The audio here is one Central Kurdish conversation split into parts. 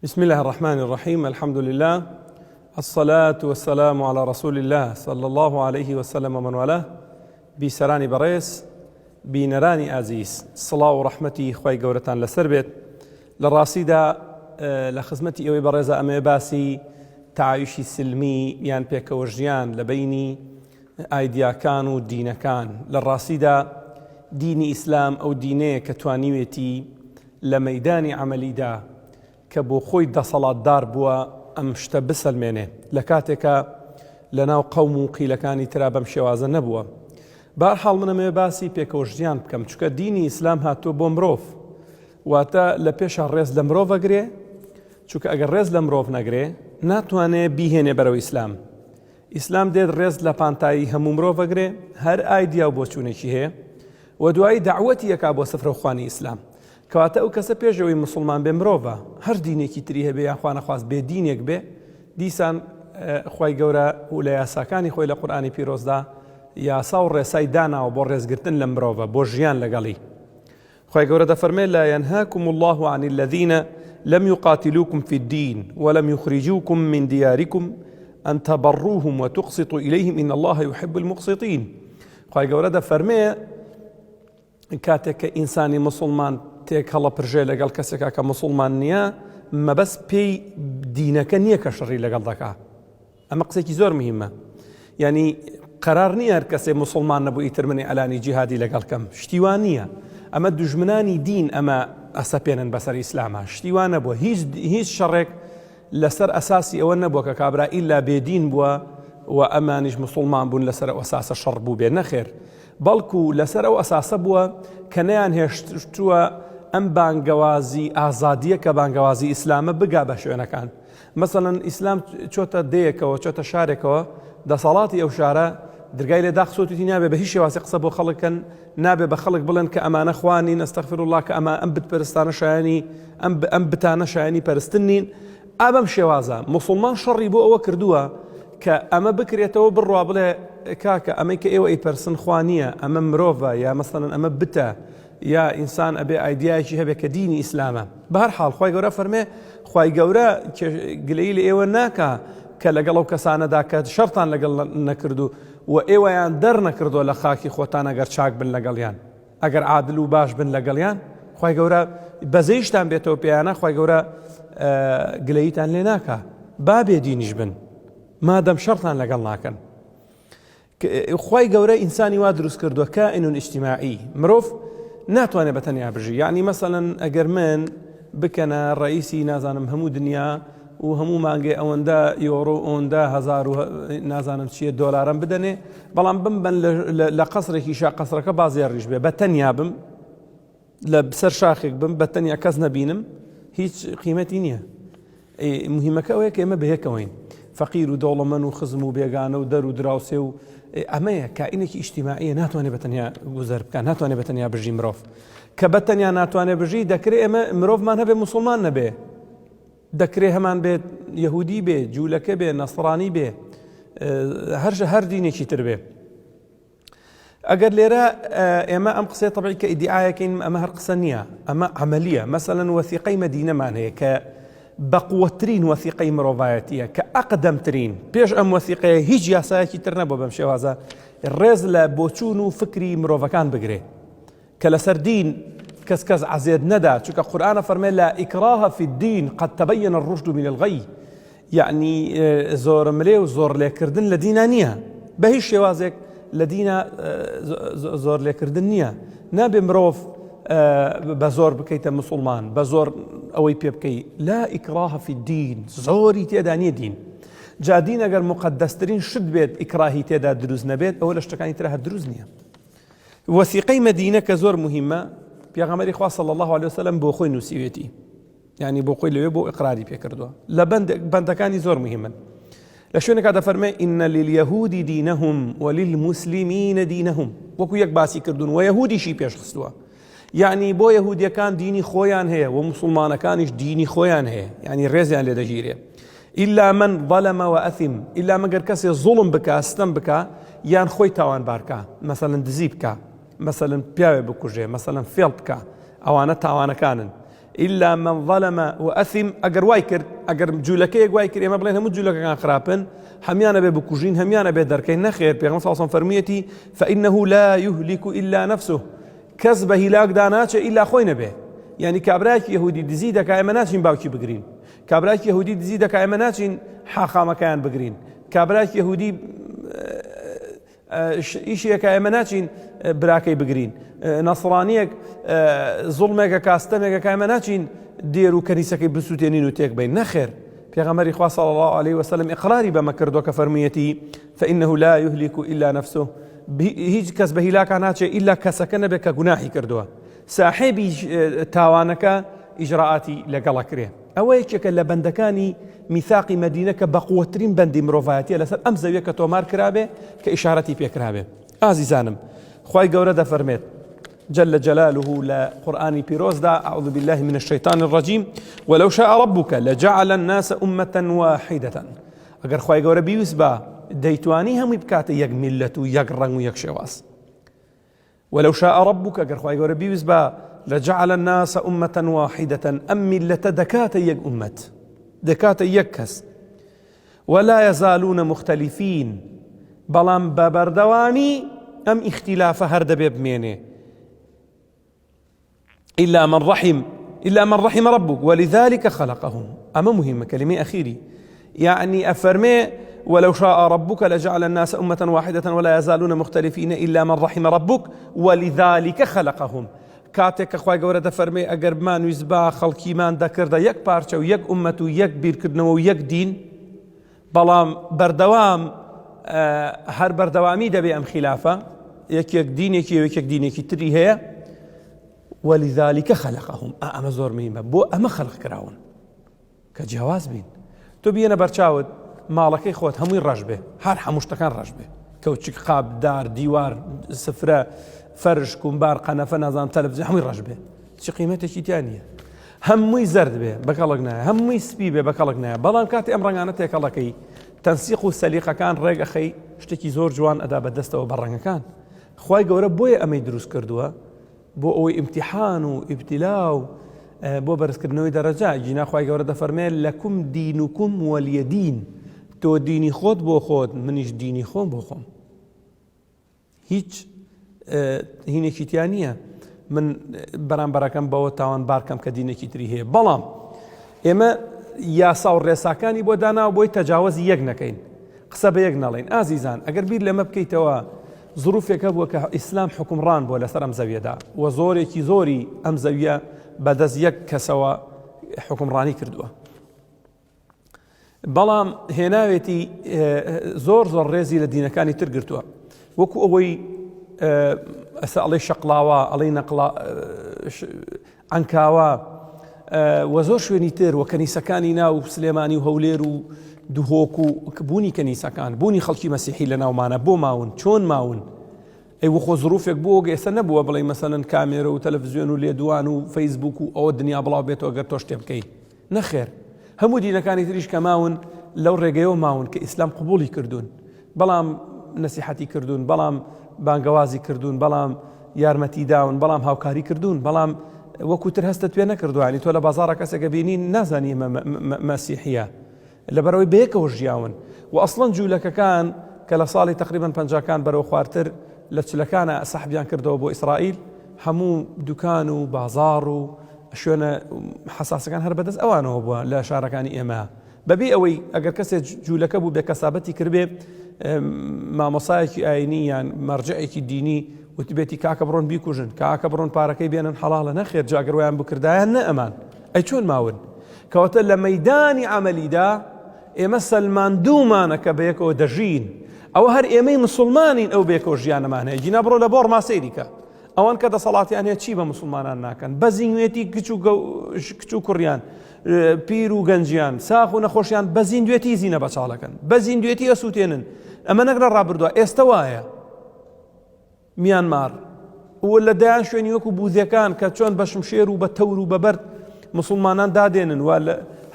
بسم الله الرحمن الرحیم الحمد لله الصلاة والسلام على رسول الله صلى الله عليه وسلم ومن والاه بیسەرانی بەڕێز بینەرانی ئازیز سڵاو و ڕەحمەتی خوای گەورەتان لەسەر بێت لە ڕاستیدا لە خزمەتی ئێوەی بەڕێزە ئەمەوێ باسی تەعایشی سلمی یان پێکەوە ژیان لە بەینی ئایدیاکان و دینەکان لە ڕاستیدا دینی ئیسلام ئەو دینەیە کە توانیوێتی لە مەیدانی عەمەلیدا کە بۆ خۆی دەسەڵاتدار بووە ئەم شتە بسەلمێنێ لە کاتێکا لە ناو قەوم و قیلەکانی ترا بەم شێوازە نەبووە. بەهەرحاڵ من ئەمەوێ باسی پێکەوەژیان بکەم چونکە دینی ئیسلام هاتووە بۆ مرۆڤ واتە لە پێشا ڕێز لە مرۆڤ ئەگرێ چونکە ئەگەر ڕێز لە مرۆڤ نەگرێ ناتوانێ بیهێنێ بەرەو ئیسلام ئیسلام دێت ڕێز لە پانتایی هەموو مرۆڤ ئەگرێ هەر ئایدیا و بۆچوونێکی هەیە و دوایی دەعوەتی ئەکا بۆ سفرەوخوانی ئیسلام کەواتە ئەو کەسە پێش ئەوەی مسوڵمان بێ مرۆڤە هەر دینێکی تری هەبێ یان خوانەخواست بێ دینێک بێ دیسان خوای گەورە و لە یاساکانی خۆی لە قورئانی پیرۆزدا یاسا و ڕێسای داناوە بۆ ڕێزگرتن لە مرۆڤە بۆ ژیان لەگەڵی خوای گەورە دەفەرمێ لا ينهاكم الله عن الذين لم يقاتلوكم في الدين ولم يخرجوكم من دياركم أن تبروهم وتقسطوا إليهم إن الله يحب المقسطين خوای گەورە دەفەرمێ کاتێک کە ئینسانی مسوڵمان تێک هەڵەپرژێ لەگەڵ کەسێکا کە مسوڵمان نییە مەبەست پێی دینەکە نییە کە شەڕی لەگەڵ دەکا ئەمە قسێکی زۆر مهمە یعنی قرار نییە هەر کەسێ مسلمان نەبوو ئیتر منی ئەلانی جیهادی لەگەڵ کەم شتیوان نییە ئەمە دوژمنانی دین ئەمە ئەسەپێنن بەسەر ئیسلامە شتیوان نەبووە هیچ هیچ شەڕێک لەسەر ئەساسی ئەوە نەبووە کە کابرا ئیلا بێدین بووە و ئەمانیش مسلمان بوون لەسەر ئەو ئەساسە شەڕ بوو بێ نەخێر بەڵکو لەسەر ئەو ئەساسە بووە کە نەیانهێشتووە ئەم بانگەوازی ئازادییە کە بانگەوازی ئیسلامە بگا بە شوێنەکان. مەسەلەن ئیسلام چۆتە دێیەکەوە، چۆتە شارێکەوە، دەسەڵاتی ئەو شارە درگای لێ داخستووە نابێ بە هیچ شێوازێک قسە بۆ خەڵک کەن، نابێ بە خەڵک بڵێن کە ئەمانە خوا نین، استغفر اللە کە ئەمە ئەم بتپەرستانە شایانی ئەم ئەم بتانە شایانی پەرستن نین. ئا بەم شێوازە موسڵمان شەڕی بۆ ئەوە کردووە کە ئەمە بکرێتەوە بڕوا بڵێ کاکە ئەمەی کە ئێوە ئەیپەرسن خوا نییە ئەمە مرۆڤە یا مەسەلەن ئەمە بتە یا ئینسان ئەبێ ئایدیایەکی هەبێ کە دینی ئیسلامە بە هەر حاڵ خوای گەورە فەرمێ خوای گەورە گلەیی لە ئێوە ناکا کە لەگەڵ ئەو کەسانەدا کە شەڕتان لەگەڵ نەکردو و ئێوەیان دەرنەکردووە لە خاکی خۆتان ئەگەر چاک بن لەگەڵیان ئەگەر عادل و باش بن لەگەڵیان خوای گەورە بەزەیشتان بێتەوە پێیانە خوای گەورە گلەیتان لێ ناکا با بێ دینیش بن مادەم شەڕتان لەگەڵ ناکەن خوای گەورە ئینسانی وا دروست کردووە کائن اجتماعی مرۆڤ ناتوانێت بە تەنیا بژی یعنی مەسەلەن ئەگەر من بکەنە ڕئیسی نازانم هەموو دنیا و هەموو مانگێ ئەوەندە یۆرۆ ئەوەندە هەزار و نازانم چییە دۆلارم بدەنێ بەڵام بمبەن لە قەسرێکیشا قەسرەکە بازێڕیش بێ بە تەنیا بم لە سەر شاخێک بم بە تەنیا کەس نەبینم هیچ قیمەتی نییە مهمەکە ئەوەیە کە ئێمە بەیەکەوەین فەقیر و دەوڵەمەن و خزم و بێگانە و دەر و دراوسێ و ئەمەیە کائینێکی ئیجتیماعیە ناتوانێت بە تەنیا گوزەر بکات ناتوانێت بە تەنیا بژی مرۆڤ کە بە تەنیا ناتوانێت بژی دەکرێت ئێمە مرۆڤمان هەبێ مسلمان نەبێ دەکرێ هەمان بێت یەهودی بێ جوولەکە بێ نەسڕانی بێ هەر هەر دینێکی تر بێ ئەگەر لێرە ئێمە ئەم قسەی طبعی کە ئیدیعاەکەین ئەمە هەر قسە نییە ئەمە عملیە مەسەلەن وەثیقەی مەدینەمان هەیە کە بەقوەترین وەثیقەی مرۆڤایەتیە کە ئەقدەمترین پێش ئەم وەثیقەیە هیچ یاسایەکی تر نەبوو بەم شێوازە ڕێز لە بۆچوون و فکری مرۆڤەکان بگرێ کە لەسەر دین کەس کەس عەزێت نەدا چونکە قورئان ئەفەرمێ لا اکراه فی الدین قد تبین الرشد من الغی یعنی زۆرەملێ و زۆر لێکردن لە دینا نییە بە هیچ شێوازێک لە دینا زۆر لێکردن نییە نابێ مرۆڤ بە زۆر بکەیتە مسلمان بە زۆر ئەوەی پێ بکەی لا اکراه فی الدین زۆری تێدا نییە دین جا دین ئەگەر مقدسترین شت بێت ئیکراهی تێدا دروست نەبێت ئەوە لە شتەکانی تر هەر دروست نییە وەسیقەی مەدینە کە زۆر مهمە پێغەمبەری خوا صلی الله علیه وسلم بۆ خۆی نووسیوێتی یعنی بۆ خۆی لەوێ بۆ ئقراری پێکردووە لە بەندەکانی زۆر مهمن لە شوێنێکا دەفەرمێ إن لليهود دينهم وللمسلمين دينهم وەکو یەک باسی کردوون و یەهودیشی پێشخستووە یعنی بۆ یەهودیەکان دینی خۆیان هەیە و مسلمانەکانیش دینی خۆیان هەیە یعنی ڕێزیان لێ دەگیرێ إلا من ظلم وأثم ئیلا مەگەر کەسێ زوڵم بکا ستەم بکا یان خۆی تاوانبار کا مەسەلەن دزی بکا مەسەلەن پیاوێ بکوژێ مەسەلەن فێڵ بکا ئەوانە تاوانەکانن. إلا من ظلم وأثم ئەگەر وای کرد ئەگەر جوولەکەیەک وای کرد ئێمە بڵێن هەموو جوولەکەکان خراپن هەمیانە بێ بکوژین هەمیانە بێ دەرکەین نەخێر پێغەمبەر صلی الله علیه و فەرموویەتی فإنه لا يهلك إلا نفسه کەس بە هیلاکدا ناچێ ئیلا خۆی نەبێ یعنی کابراایکی یهودی دزی دەکا ئێمە ناچین باوکی بگرین کابراایکی یهودی دزی دەکا ئێمە ناچین حاخامەکەیان بگرین کابراایکی یهودی ئیشێکە ئێمە ناچین براکەی بگرین نەسڕانیەک زوڵمێکە کاستەمێکە ئێمە ناچین دێر و کەنیسەکەی بسووتێنین و تێک بین نەخێر پێغەمبەری خوا صلی الله عليه وسلم اقراری بەمە کردووە کە فەرموویەتی فإنه لا يهلك إلا نفسه هیچ کەس بە هیلاکا ناچێ ئیلا کەسەکە نەبێت کە گوناحی کردووە ساحێبی تاوانەکە ئیجرائاتی لەگەڵ ئەکرێ. ئەوە یەکێکە لە بەندەکانی میثاقی مەدینە کە بەقوەترین بەندی مرۆڤایەتیە لەسەر ئەم زەویە کە تۆمار کرابێ کە ئیشارەتی پێکرابێ. ئازیزانم خوای گەورە دەفەرمێت جل جلاله لە قورئانی پیرۆزدا اعوذ بالله من الشیطان الرجیم ولو شاء ربك لجعل الناس امة واحدة ئەگەر خوای گەورە بیویست با دەیتوانی هەمووی بکاتە یەک میلەت و یەک ڕەنگ و یەک شێواز. ولو شاء ربک ئەگەر خوای گەورە بیویستبا لجعل الناس امة واحدة ئەم میللەتە دەکاتە یەک ئومەت دەکاتە یەک کەس ولا يزالون مختلفین بەڵام بە بەردەوامی ئەم ئیختیلافە هەر دەبێ بمێنێ إلا من رحم إلا من رحم ربك ولذلك خلقهم أما مهمة كلمة أخيري يعني أفرمي ولو شاء ربك لجعل الناس أمة واحدة ولا يزالون مختلفين إلا من رحم ربك ولذلك خلقهم کاتێک کە خوای گەورە دەفەرمێ ئەگەر بمان ویستبا خەڵکیمان دەکردە یەک پارچە و یەک ئومەت و یەک بیرکردنەوە و یەک دین بەڵام بەردەوام هەر بەردەوامی دەبێ ئەم خلافە یەکێک دینێکی و یەکێک دینێکی تری هەیە ولذلك خلقهم ئەمە زۆر مهمە بۆ ئەمە خەلق کراون کە جیاواز بین تۆ بیەنە بەرچاوت ماڵەکەی خۆت هەمووی ڕەش بێ هەر هەموو شتەکان ڕەش بێ کەوچک قاب دار دیوار سفرە فەرش کومبار قەنەفە نازان تەلەفزیۆن هەمووی ڕەش بێ چی قیمەتێکی تیا نییە هەمووی زەرد بێ بەکەڵک نایە هەمووی سپی بێ بەکەڵک نایە بەڵام کاتی ئەم ڕەنگانە تێکەڵەکەی تەنسیق و سەلیقەکان ڕێگەخەی شتێکی زۆر جوان ئەدا بە دەستەوە بە ڕەنگەکان خوای گەورە بۆیە ئەمەی دروست کردووە بۆ ئەوەی ئیمتیحان و ئیبتیلا و بۆ بەرزکردنەوەی دەرەجە گینا خوای گەورە دەفەرمێ لەکم دینکم وەلیە دین تۆ دینی خۆت بۆ خۆت منیش دینی خۆم بۆ خۆم هیچ هینێکی تیا نییە من بەرامبەرەکەم بەوە تاوان بارکەم کە دینێکی تری هەیە بەڵام ئێمە یاسا و ڕێساکانی بۆ داناوە بۆی تەجاوەزی یەک نەکەین قسە بە یەک نەڵێین ئازیزان ئەگەر بیر لەمە بکەیتەوە زروفێک هەبووە کە ئیسلام حکومڕان بووە لەسەر ئەم زەویەدا و زۆرێکی زۆری ئەم زەویە بەدەست یەک کەسەوە حکومڕانی کردووە بەڵام هێناوێتی زۆر زۆر ڕێزی لە دینەکانی تر گرتووە وەکو ئەوەی ئەسە ئەڵێ شەقلاوە ئەڵێ نەقڵا عەنکاوە و زۆر شوێنی تر و کەنیسەکانی ناو سلێمانی و هەولێر و دهۆک و بوونی کەنیسەکان بوونی خەڵکی مەسیحی لە ناومانە بۆ ماون چۆن ماون ئەی وخۆ زروفێک بۆ ئێستا نەبووە بڵێ مەسەلەن کامێرە و تەلەڤزیۆن و لێدوان و فەیسبوک و ئەوە دنیا بڵاو بێتەوە گەر تۆ شتێ بکەی نەخێر هەموو دینەکانی تریش کە ماون لەو ڕێگەیەوە ماون کە ئیسلام قبوڵی کردوون بەڵام نەسیحەتی کردوون بەڵام بانگەوازی کردوون بەڵام یارمەتی داون بەڵام هاوکاری کردوون بەڵام وەکو تر هەستت پێ نەکردوانی تۆ لە بازاڕە کەسێکە بینی نازانی ئمە مەسیحیە لەبەرەوەی بەیەکەوە ژیاون و ئەسڵەن جوولەکەکان کە لە ساڵی تقریبا پەنجاکان بەرەو خوارتر لە چلەکانە سەحبیان کردەوە بۆ ئیسرائیل هەموو دوکان و بازاڕ و شوێنە حەساسەکان هەر بەدەست ئەوانەوە بووە لە شارەکانی ئێمە بەبێ ئەوەی ئەگەر کەسێک جوولەکە بوو بێ کەسابەتی کردبێ مامۆسایەکی ئاینی یان مەرجعێکی دینی وتبێتی کاکە بڕۆن بیکوژن کاکە بڕۆن پارەکەی بێنن حەڵاڵە نەخێر جاگەر وایان بکردایان نە ئەمان ئەی چۆن ماون کەواتە لە مەدانی عملیدا ئێمە سەلماندوومانە کە بەیەکەوە دەژین ئەوە هەر ئێمەی مسلمانین ئەو بێکەوە ژیانەمان هەیە گینا بڕۆ لە بۆڕ ماسەیریکە ئەوان کە دەسەڵاتیان هەیە چی بە موسڵمانان ناکەن بە زیندوێتی کچ و کچ و کوڕیان پیر و گەنجیان ساخ و نەخۆشیان بە زیندوێتی زینە بەچاڵەکەن بە زیندوێتی ئەسووتێنن ئەمە نەک لە ڕابردووە ئێستە وایە میانمار و لە دەیان شوێنی وەکو بوزیەکان کە چۆن بە شمشێر و بە تەور و بە بەرد مسلمانان دادێنن و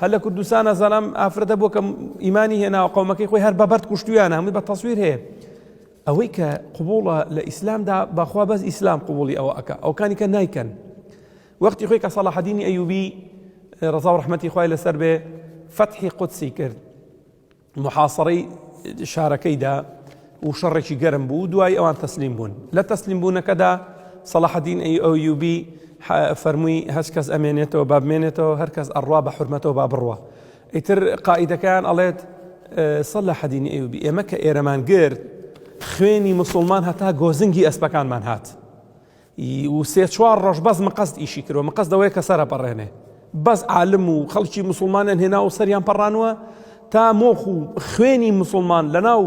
هەر لە کوردستان ئەزانم ئافرەتە بۆ کە ئیمانی هێناوە قەومەکەی خۆی هەر بە بەرد کوشتویانە هەمووی بە تەسویر هەیە ئەوەی کە قبوڵە لە ئیسلامدا بەخوا بەس ئیسلام قبوڵی ئەوە ئەکا ئەوکانی کە نایکەن. وەختی خۆی کە سەڵاحەدینی ئەیوبی ڕەزا و ڕەحمەتی خوای لەسەر بێ فەتحی قودسی کرد محاصرەی شارەکەی دا و شەڕێکی گەرم بوو دوای ئەوان تەسلیم بوون لە تەسلیم بوونەکەدا سەڵاحەدین ئەیوبی فەرمووی هەچ کەس ئەمێنێتەوە با بمێنێتەوە هەر کەس ئەڕوا بە حرمەتەوە با بڕوا ئیتر قائیدەکەیان ئەڵێت سەلاحەدینی ئەیوبی ئێمە کە ئێرەمان گرت خوێنی مسلمان هەتا گۆزنگی ئەسپەکانمان هات و سێ چوار ڕۆژ بەس مقەست ئیشی کردوە مقەست ئەوەیە کە سەرە پەڕێنێ بەس عالم و خەڵکی مسلمانیان هێنا و سەریان پەڕانوە تا مۆخ و خوێنی مسلمان لەناو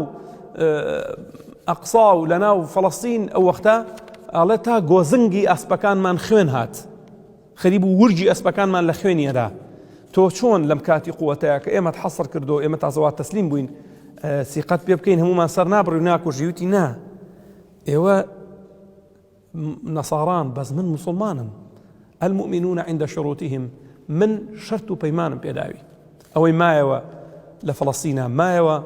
ئەقسا و لەناو فەڵەستین ئەو وەختە ئەڵێ تا گۆزنگی ئەسپەکانمان خوێن هات خەریب و ورگی ئەسپەکانمان لە خوێنی ئەدا تۆ چۆن لەم کاتی قوتەیە کە ئێمەت حەسر کردو ئێمە تازەوا تەسلیم بووین سیقەت پێ بکەین هەمومان سەر نابڕی و ناکوژی وتی نا ئێوە نەساران بەس من مسلمانم المؤمنون عند شروطهم من شەرت و پەیمانم پێداوی ئەوەی مایەوە لە فەڵەستینا مایەوە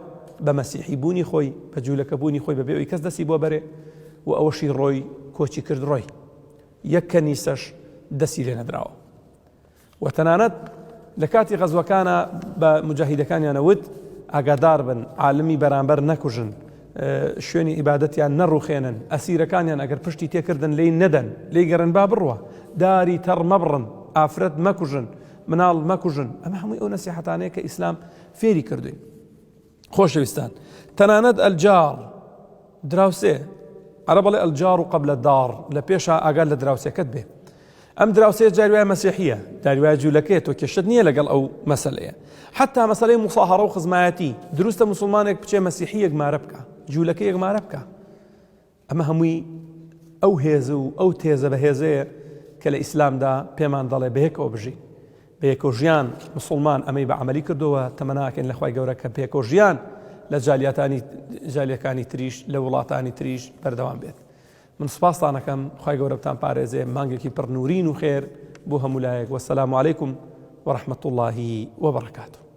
بە مەسیحی بوونی خۆی بە جوولەکە بوونی خۆی بەبێ ئەوی کەس دەستی بۆ بەرێ و ئەوەشی ڕۆی کۆچی کرد ڕۆی یەک کەنیسەش دەستی لێ نەدراوە و تەنانەت لە کاتی غەزوەکانا بە موجاهیدەکانیانە وت ئاگادار بن عالمی بەرامبەر نەکوژن شوێنی عیبادەتیان نەڕوخێنن ئەسیرەکانیان ئەگەر پشتی تێکردن لێی نەدەن لێی گەڕێن با بڕوا داری تەڕ مەبڕن ئافرەت مەکوژن مناڵ مەکوژن ئەمە هەمووی ئەو نەسیحەتانەیە کە ئیسلام فێری کردوین خۆشەویستان تەنانەت الجار دراوسێ عەرەب ئەڵێ الجار قبل الدار لە پێشا ئاگات لە دراوسێکەت بێ ئەم دراوسێ جاری وایە مەسیحیە جاری وایە جوولەکەیە تۆ کێشت نییە لەگەڵ ئەو مەسەلەیە حتا مەسەلەی مصاهڕە و خزمایەتی دروستە مسلمانێک بچێ مەسیحیەک مارە بکە جوولەکەیەک مارە بکە ئەمە هەمووی ئەو هێز و ئەو تێزە بەهێزەیە کە لە ئیسلامدا پێمان دەڵێ بەیەکەوە بژین. بەیەکەوە ژیان مسوڵمان ئەمەی بە عەمەلی کردووە، تەمەناکەین لە خوای گەورە کە پێکەوە ژیان لە جالیاتانی جالیەکانی تریش لە وڵاتانی تریش بەردەوام بێت. من سوپاستان ئەکەم خوای گەورە بتان پارێزێ مانگێکی پڕ نورین و خێر بۆ هەموو لایەک وەسەلام علیکم ورحمة اللە وبرکاته.